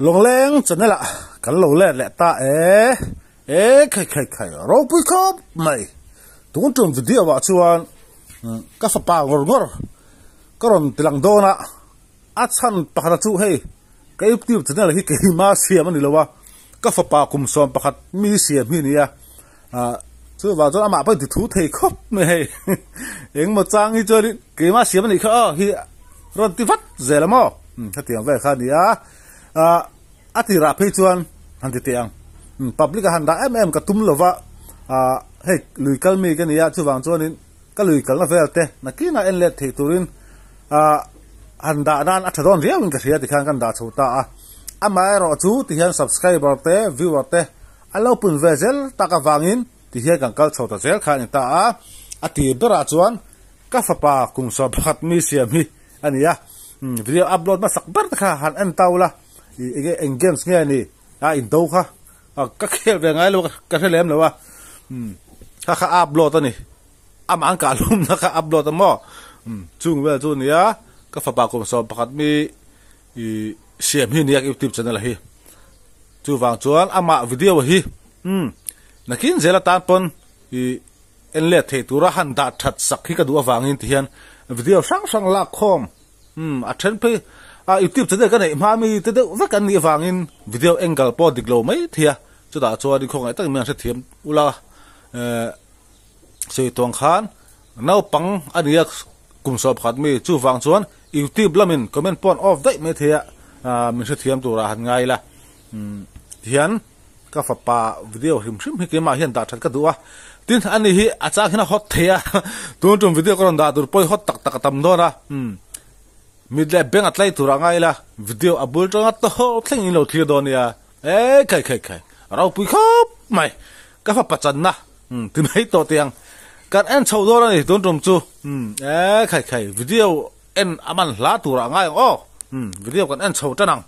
Lawngleng channel ah kan lo let leh ta e, e khai khai khai ropui khawp mai. Tun tum video ah chuan ka fapa ngawr ngawr ka rawn ti lang dawn a, a chhan pakhat a chu hei ka youtube channel hi keima siam a ni lo a, ka fapa kum 11 mi siam hi a ni a, ah chuvang chuan amah pawh a intithu thei khawp mai hei engmaw chang hi chuanin keimah siam a nih kha aw hi rawn ti vat zel a maw hetiang vel kha a ni a ah a tirah phei chuan han ti teh ang public a han dah em em ka tum lo va ah hei lui kal mi ka ni a chuvang chuanin ka lui kalna vel te nakinah en let theih turin ah han dah nan a tha dawn riau in ka hria tikhan kan dah chho ta a amaherawh chu tihian subscriber te viewer te A lo pun ve zel tak avangin ti hian kan kal chho ta zel kha a ni ta a, a tir berah chuan ka fapa kum 11 mi siam hi a ni a, video upload hmasak ber te kha han en tau la, ih enge eng games nge ni a indo kha ka khel ve ngai lo ka hre lem lo a, kha kha upload a ni, amah an kah hlumna kha upload a maw, chung vel chu a ni a, ka fapa kum 11 mi ih siam hi a ni a youtube channel hi. Chuvang chuan amah video hi umm nakin zel atan pawn ih en let theih tura han dah that sak hi ka duh avangin ti hian video hrang hrang lak khawm umm a then phei a youtube channel ka neih hma mi te deuh vek an nih avangin video angle pawh dik lo mai thei a chutah chuan i khawngaih takin min han hrethiam ula eh sawi tuang khan naupang a ni a kum 11 mi chuvang chuan youtube lamin comment pawh an off daih mai thei a ah min hrethiam turah han ngai ila umm tihian ka fapa video hrim hrim hi keimah hian dah that ka duh a tin ani hi a chang hian a hot thei a tun tum video ka rawn dah tur pawh hi hot tak tak a tam dawn a umm mit leh beng a tlai turah ngai ila video a bul tanga tawp thleng in lo thlir dawn nia e khai khai khai ropui khawp mai ka fapa channa umm ti mai tawh teh ang kan en chho dawn a ni tun tum chu umm e khai khai video en a man hla turah ngai ang aw umm video kan en chho tan ang.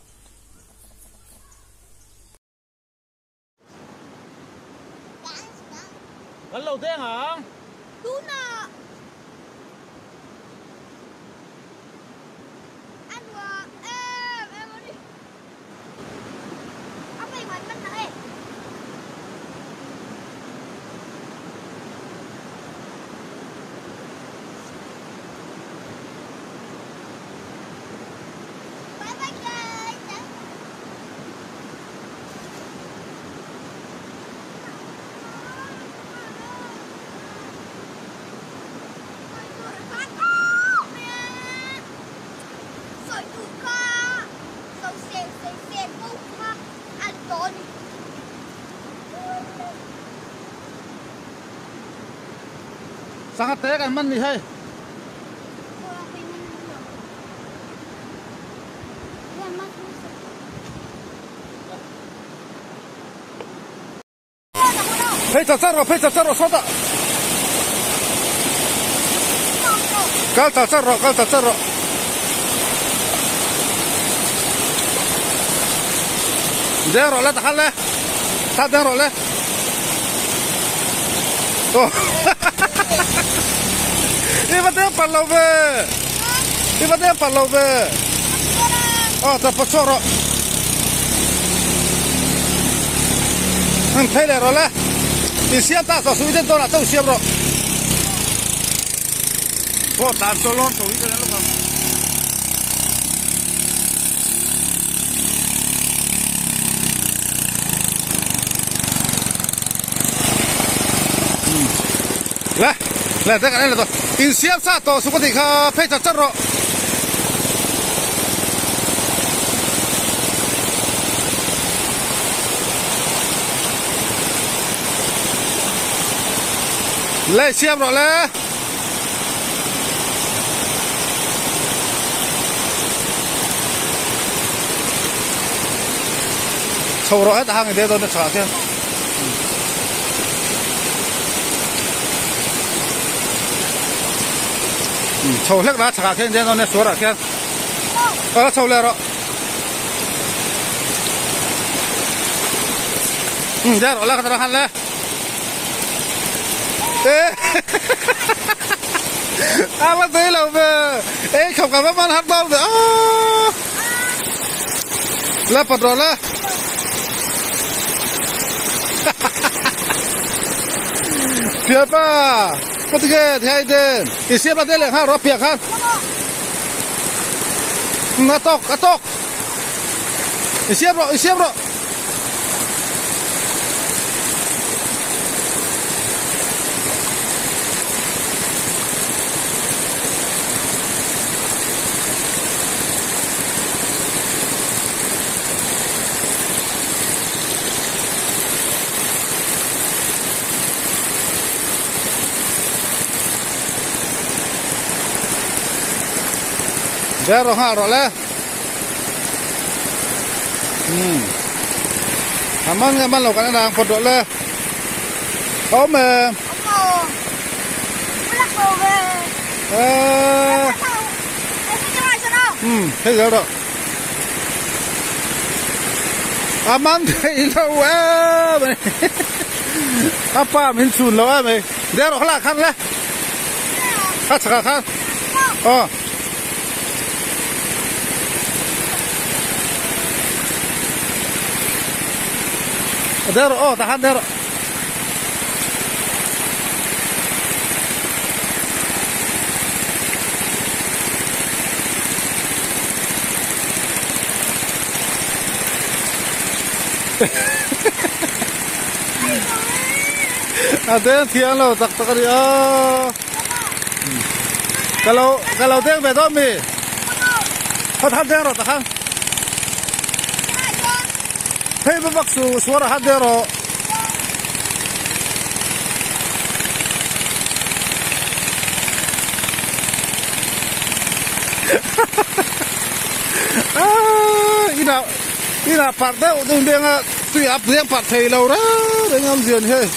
Kan lo deng ang. Tunah a nuam em em a ni. A phei man man na e. Bye bye guys. Sangha te kan man ni hei. Phei char char rawh phei char char rawh sawtah kal char char rawh kal char char rawh deng rawh le takhan le tah deng rawh le aw i va deng palh lo ve i va deng palh lo ve aw chawp pawh chhuak rawh. An phei leh rawh le. Insiam ta saw suih den dawnah chauh siam rawh. Pawh tan chaw lawn chho hi ka lawk ang. Le, le te kan en leh tawh. Insiam sa tawh suk a tih kha phei chat chat rawh. Le siam rawh le. Chho rawh hetah hang i deh dawn a chhah khian. Chho hlek la chhakah khian i deh dawn a suarah khian. Kal a chho leh rawh. Deh rawh la ka tara khan le. A va tui lo ve. Ei khawp ka va man har dawn ve. La pat rawh la. Piapa patige thei den i siam la te leh nghal rawh piah khan. A tawk a tawk. I siam rawh i siam rawh. Ber rawh nghal rawh le. Umm. A man nge man lo kan en ang phawt rawh le. A awm em? Eee. Umm hei zel rawh. A man thei lo em mai. A pa min chhun lo em mai. Der rawh khala khan le. Kha chhakah khan. Aw. Der rawh aw tahan der rawh. A deng thiang lo tak tak a ni a. Ka lo ka lo deng ve dawn mi. Khaw than deng rawh takhan. Hei va vak su suar a han deng rawh. Ina ina parh deuh deuh deng a tui a deng parh thei lo reng reng awm zian hei.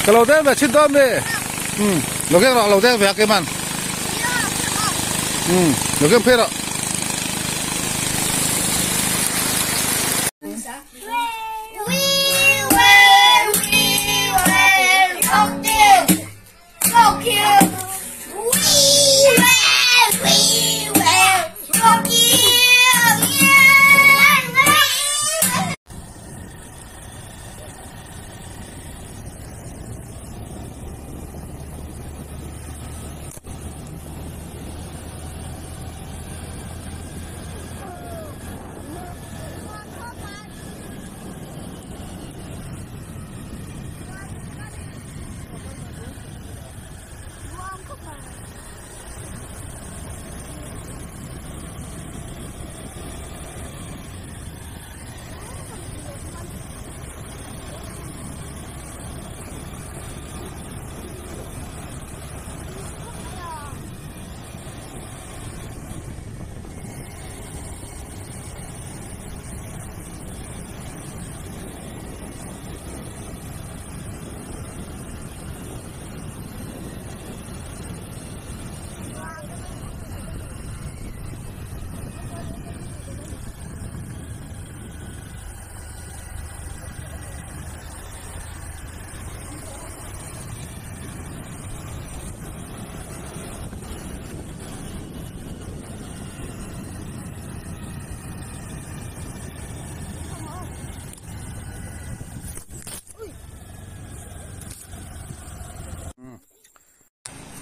Ka lo deng ve chin dawn mi umm lo keng rawh lo deng ve a keman umm lo keng phei rawh.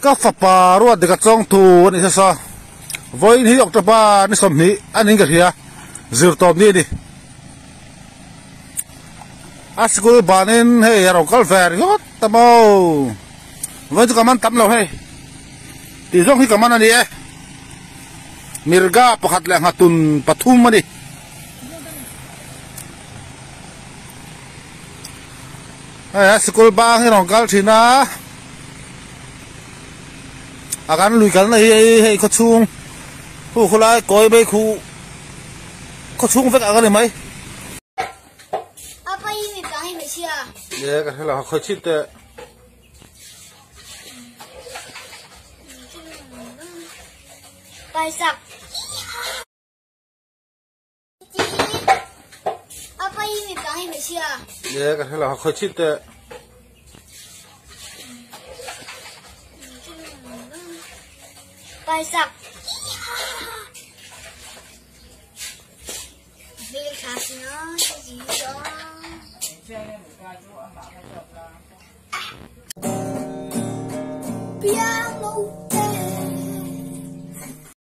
Ka fapa ruat dik a chawng thu a ni hre sa vawiin hi October ni 20 a niin ka hria zir tawp ni a ni a sikul banin hei a rawn kal ve ringawt ta maw vawiin chu ka man tam lo hei tih zawng hi ka man a ni e mirga pakhat leh nghatun pathum a ni. Hei a sikul bang hi rawn kal thin a a kan lui kalna hi hei khaw chhung khu khawlai kawi mai khu khaw chhung vek ang a ni mai. Ye ka hre lo khawi chhit teh. Paisak. Apa hi mipa nge hmeichhia? Ye ka hre lo khawi chhin teh. Paisak. Hmel tha si na si Piano.